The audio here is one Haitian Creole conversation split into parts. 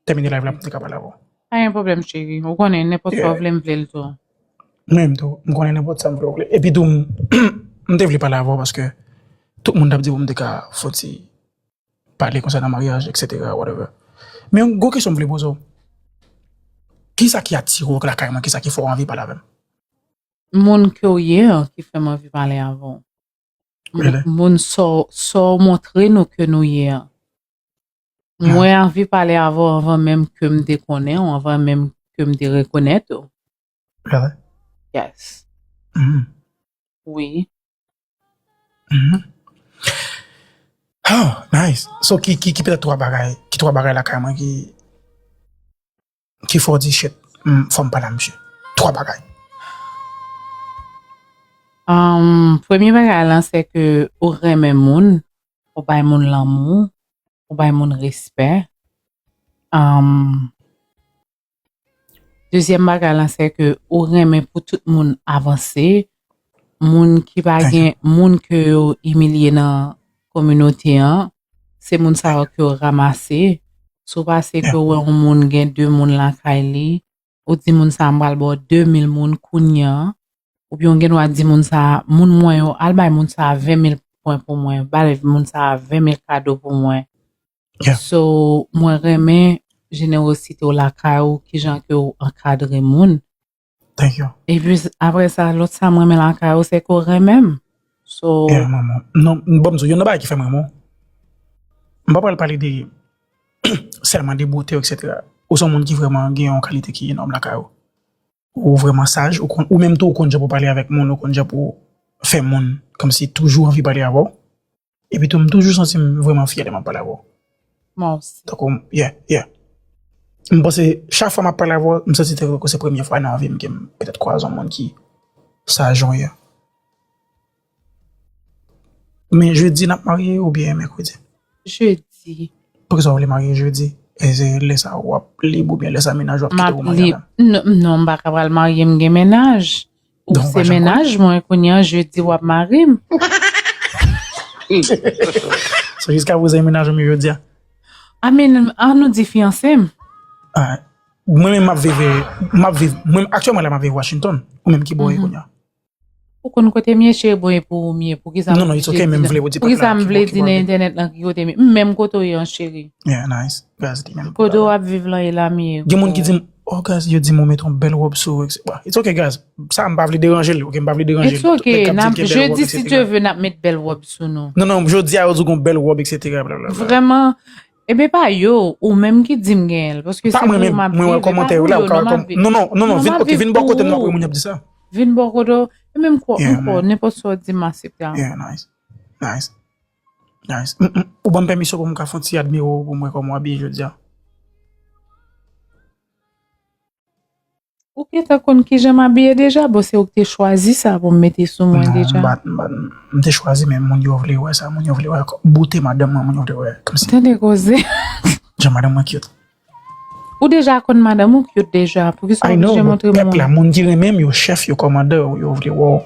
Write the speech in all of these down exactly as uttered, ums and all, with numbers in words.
tèmine live la pou m te ka pale avè w. Pa gen pwoblèm, cheri. Ou konnen, nenpòt sa w vle, m vle l tou. Mwen menm tou, m konnen nenpòt sa m vle w vle. Epi tou, m te vle pale avè w paske tout moun t ap di pou m te ka fè yon ti pale konsènan maryaj, etsetera, whatever. Men yon gwo kesyon m vle poze w. Kisa ki atire w lakay mwen? Kisa ki fè w anvi pale avè m? Moun ke w ye an ki fè m anvi pale avè w. Moun sa w montre nou ke nou ye an. Mwen anvi pale avè w anvan menm ke m te konnen w, anvan menm ke m te rekonèt ou. Really? Yes. Mm. Wi. Mm. Oh, nice. So, ki, ki, ki petèt twa bagay, ki twa bagay lakay mwen ki, ki fè w di, shit, mm, fò m pale a misye? Twa bagay. Um, premye bagay lan, se ke ou renmen moun, ou bay moun lanmou, ou bay moun respè. Um, Dezyèm bagay lan, se ke ou renmen pou tout moun avanse. Moun ki pa gen, moun ke yo imilye nan kominote an, se moun sa yo ke yo ranmase. Si w pase ke w wè yon moun gen de moun lakay li, ou di moun sa a m pral ba w de mil moun kounye a, oubyen w gen dwa di moun sa a, moun mwen yo, al bay moun sa a ven mil pwen pou mwen, bay moun sa a ven mil kado pou mwen. So, mwen renmen jenerozite w lakay ou, kijan ke w ankadre moun. Epi, apre sa, lòt sa mwen renmen lakay ou, se ke w renmen m. So. Non, ban m di w, youn nan bagay ki fè m renmen w, m pa pral pale de sèlman de bote w, etsetera. Ou se yon moun ki vrèman gen yon kalite ki enòm lakay ou. Ou vrèman saj, ou konn, ou menm tou, ou konn jan pou pale avèk moun, ou konn jan pou fè moun kòmsi toujou anvi pale avè w. Epi tou, m toujou santi m vrèman fyè lè m ap pale avè w. Mwen osi. Tankou, yeah, yeah. M panse, chak fwa m ap pale avè w, m santi tankou se premye fwa nan vi m ke m petèt kwaze yon moun ki sa jan w ye. Men jedi n ap marye oubyen mèkredi? Jedi. Poukisa w vle marye jedi? E se lè sa w ap lib oubyen lè sa mennaj ou ap kite w pou w marye avè m? Non, non, m pa ka pral marye, m gen mennaj. Ou se mennaj mwen, kounye a jedi w ap mari m. So, jiska prezan, e mennaj ou m ye jodi a? I mean, an nou di fiyanse m. Mwen menm m ap viv, m ap viv, mwen aktyèlman la m ap viv Washington. Ou menm ki bò w ye kounye a? Ou konn kote m ye, cheri, bon, e pou ou m ye. Poukisa m oblije di, poukisa m vle di nan entènèt lan ki kote m ye? M menm kote w ye an, cheri. Yeah, nice. Gaz di menm. Kote w ap viv lan e la m ye. Gen moun ki di m, oh, Gaz, yo di m ou mete yon bèl wòb sou ou, et cetera. It's okay, Gaz. Sa, m pa vle deranje l, ok? M pa vle deranje l. It's okay. Jedi, si Dye vle, n ap met bèl wòb sou nou. Non, non, jodi a, yo di w gen yon bèl wòb, etsetera, blablabla. Vrèman, Ebyen pa yo, ou menm ki di m genyen l. Paske se pou ou m ap viv, e pa pou yo non, m ap viv. Non, non, non, non, vin, ok, vin bò kote m, n ap wè moun y ap di sa. Vin bò kote w, e menm kwè, m kwè, nenpòt sa w di m aksepte a. Yeah, nice. Nice. Nice. Ou ban m pèmisyon pou m ka fè yon ti admire w, pou m wè kòman w abiye jodi a? Ou gentan konn kijan m abiye deja? Bon, se ou ki te chwazi sa pou m mete sou mwen deja. Non, m pa, m pa, m te chwazi, men moun yo vle wè sa, moun yo vle wè bote madanm mwen, moun yo vle wè kòmsi. Tande koze. Jan madanm mwen cute. Ou deja konn madanm ou cute deja, poukisa w oblije montre m? I know, but pèp la, moun ki renmen m yo, chèf yo, kòmandan yo, yo vle wè w.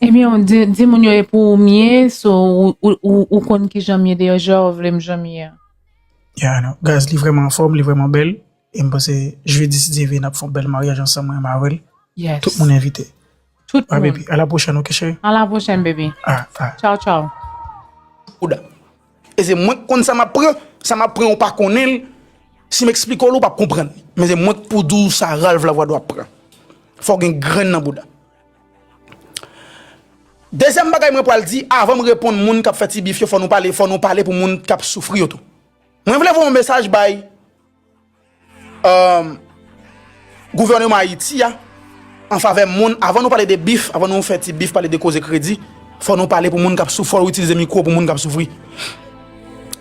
Ebyen, di, di moun yo e pou ou m ye, so ou, ou, ou, ou konn kijan m ye deja, ou vle m jan m ye a. Yeah, I know. Gaz, li vrèman anfòm, li vrèman bèl. E m panse jedi, si Dye vle, n ap fè yon bèl maryaj ansanm, mwen menm avè l. Yes. Tout moun envite. Tout moun. Alright, baby. A la pwochèn, ok, cheri? A la pwochèn, baby. Alright, alright. Tchaw, tchaw. Bouda. E se mwen k konn sa m ap pran, sa m ap pran ou pa konnen l. Si m eksplike w li, ou p ap konprann li. Men se mwen k pou di w sa Ralph Lavwadò ap pran. Fò w gen grenn nan bouda. Dezyèm bagay mwen pral di, avan m reponn moun k ap fè ti bif yo, fò nou pale, fò nou pale pou moun k ap soufri yo tou. Mwen vle voye yon mesaj bay, um, gouvèneman Ayiti a, an favè moun, avan nou pale de bif, avan nou fè ti bif, pale de koze kredi, fò nou pale pou moun k ap soufri, fò nou itilize mikwo pou moun k ap soufri.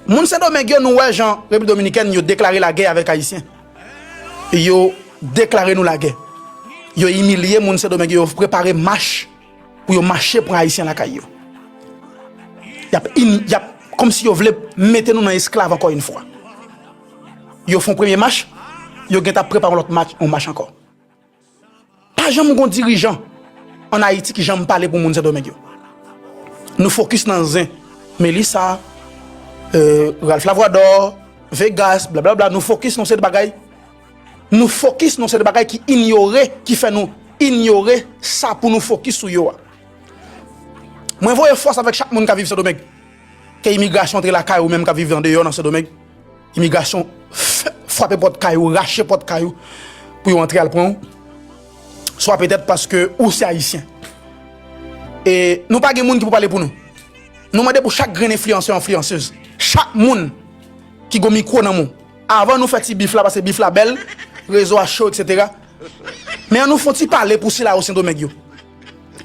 Moun Sendomeng yo, nou wè jan Repiblik Dominikèn yo deklare lagè avèk Ayisyen. Yo deklare nou lagè. Yo imilye moun Sendomeng yo, yo prepare mach pou yo mache pran Ayisyen lakay yo. Y ap, y ap, kòmsi yo vle mete nou nan esklav ankò yon fwa. Yo fè yon premye mach, yo gentan ap prepare yon lòt mach, yon mach ankò. Pa janm gon dirijan ann Ayiti ki janm pale pou moun Sendomeng yo. Nou fokis nan zen Melissa, euh, Ralph Lavwadò, Vegas, blablabla, nou fokis nan seri de bagay. Nou fokis nan seri de bagay ki inyore, ki fè nou inyore sa pou nou fokis sou yo a. Mwen voye fòs avèk chak moun k ap viv Sendomeng. Ke imigrasyon antre lakay ou menm k ap viv andeyò nan Sendomeng. Imigrasyon f- frape pòt kay ou, rache pòt kay ou pou yo antre al pran ou. Swa petèt paske ou se ayisyen. E nou pa gen moun ki pou pale pou nou. Nou mande pou chak grenn enfliyansè, enfliyansèz, chak moun ki gon mikwo nan men w, avan nou fè ti bif la, paske bif la bèl, rezo a cho, etsetera. Men an nou fè yon ti pale pou sila yo Sendomeng yo.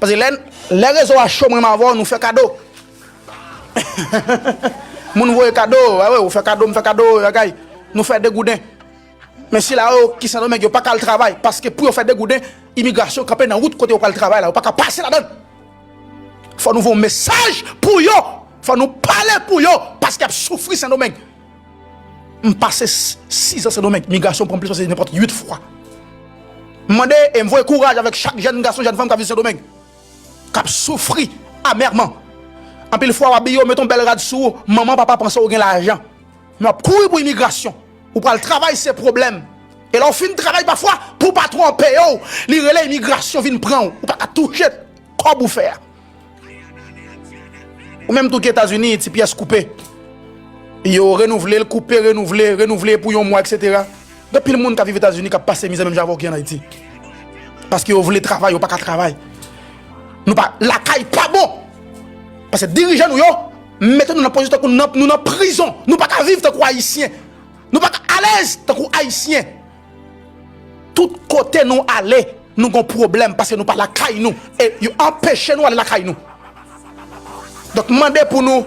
Paske lè, lè rezo a cho, mwen menm avè w, nou fè kado. Moun voye kado, a wi, ou fè kado, m fè kado, bagay. Nou fè degouden. Men sila yo ki Sendomeng yo pa ka al travay, paske pou yo fè degouden, imigrasyon kanpe nan wout kote yo pral travay la, yo pa ka pase ladan. Fò nou voye yon mesaj pou yo, fò nou pale pou yo, paske y ap soufri Sendomeng. M pase s- sis an Sendomeng, imigrasyon pran m plis pase nenpòt uit fwa. M mande e m voye kouraj avèk chak jèn gason, jèn fanm k ap viv Sendomeng, k ap soufri amèman. Anpil fwa w abiye, w mete yon bèl rad sou ou, manman, papa panse w gen lajan. Men w ap kouri pou imigrasyon. Ou pral travay, se pwoblèm. E lè w fin travay pafwa, pou patwon an peye w, li rele imigrasyon vin pran w. Ou pa ka touche kòb ou fè a. Ou menm tou ki Etazini, ti pyès koupe. Yo renouvle l, koupe, renouvle, renouvle pou yon mwa, etsetera. Gen anpil moun k ap viv Etazini k ap pase mizè menm jan avè w ki ann Ayiti. Paske yo vle travay, yo pa ka travay. Nou pa, lakay pa bon. Paske dirijan nou yo mete nou nan pozisyon tankou nou nan, nou nan prizon. Nou pa ka viv tankou ayisyen. Nou pa ka alèz tankou ayisyen. Tout kote nou ale, nou gon pwoblèm paske nou pa lakay nou. E yo anpeche nou ale lakay nou. Donk, m mande pou nou